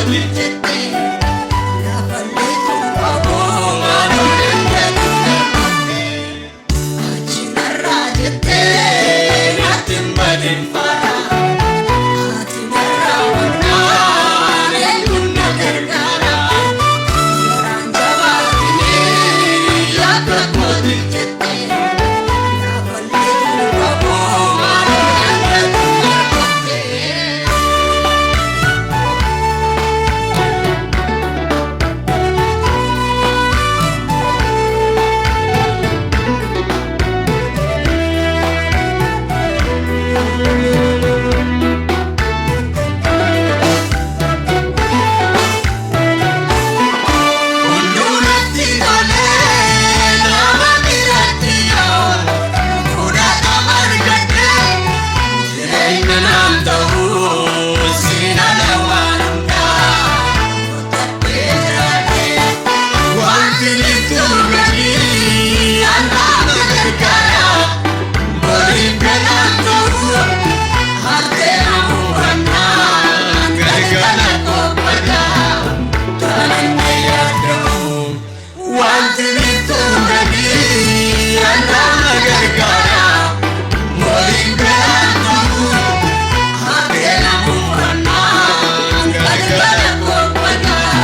kootiif jettee gaafa leetu qabu maaloo danda'u darbattee achi narraa jettee natti hin badin faara ati narraa mannaan eenyuun na gargaara garaan jabaatinee yakka kootiif jettee gaafa leetu qabu maaloo danda'u darbattee. Hundumatti tolee nama biratti yoo fudhatama argadhee jireenya naam ta'uu siin ala waan hundaa kutadhee jiraadhee wanti bituu gadii allaama gargaara boriif galaan ta'uu hartee namuufannaa galgala qophaadhaa. Wanti bituu gadii allaama gargaara boriif galaan ta'uu hartee namuufannaa galgala qophaadhaa.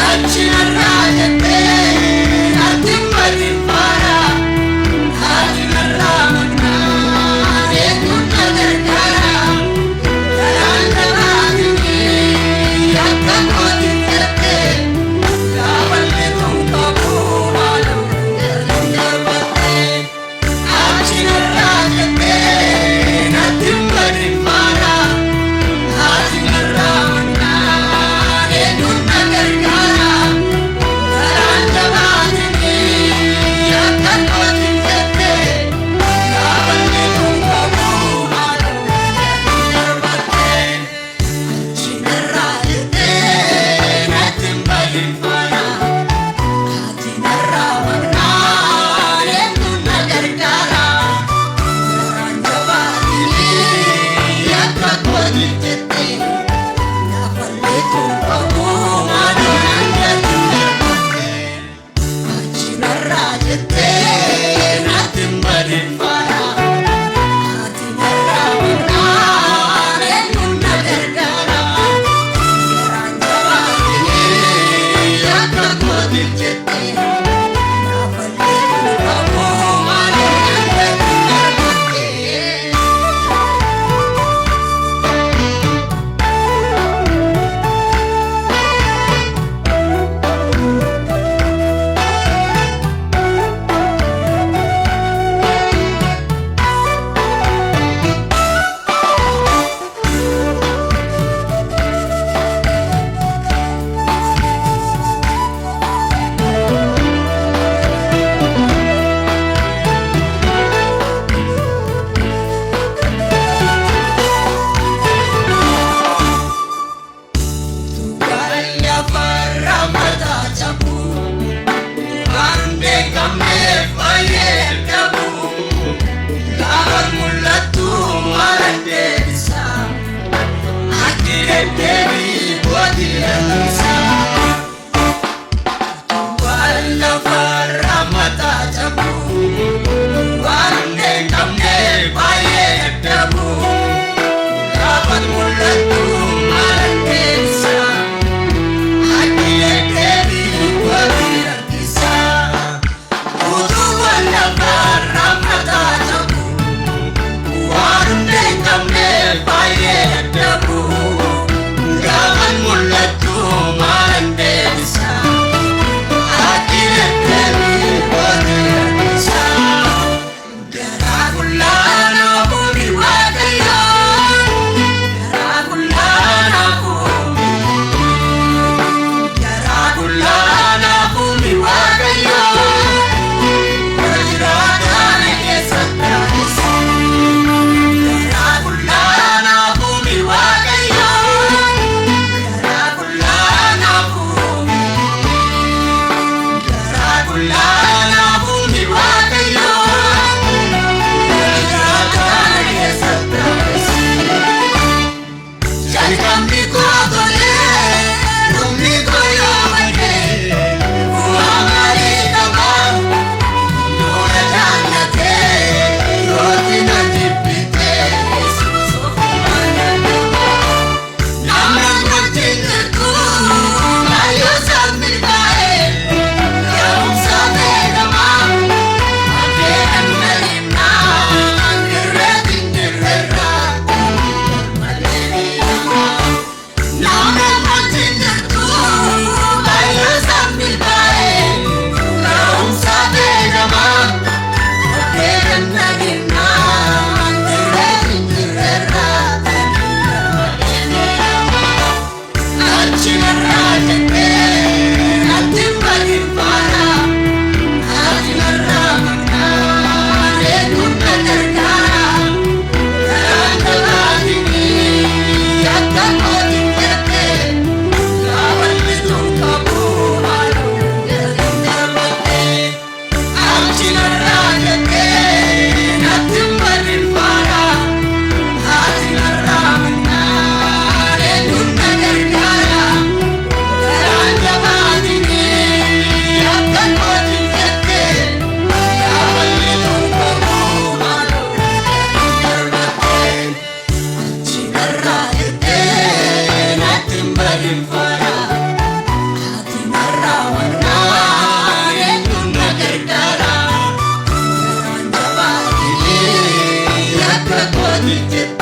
Achi narraa jettee natti hin badin faara ati narraa mannaan eenyuun na gargaara garaan jabaatinee akka kootiif jettee gaafa leetuun qabu maaloo darbattee achi narraa jettee natti hin badin faara ati narraa mannaan eenyuun na gargaara garaan jabaatinee akka kootiif jettee gaafa leetuun qabu maaloo darbattee achi narraa jettee natti hin badin faana ati narraa mannaan eenyuun na gargaara garaan jabaatinee akka kootiif jettee gaafa leetuun qabu maaloo danda'u darbattee achi narraa jettee natti hin badin faana ati narraa mannaan eenyuun na gargaara garaan jabaatinee akka kootiif jettee gaafa leetuun qabu maaloo danda'u darbattee. Mul'attu maal deebisa? Garaa qullaa naaf ooli Waaqayyoon.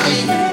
Margatte.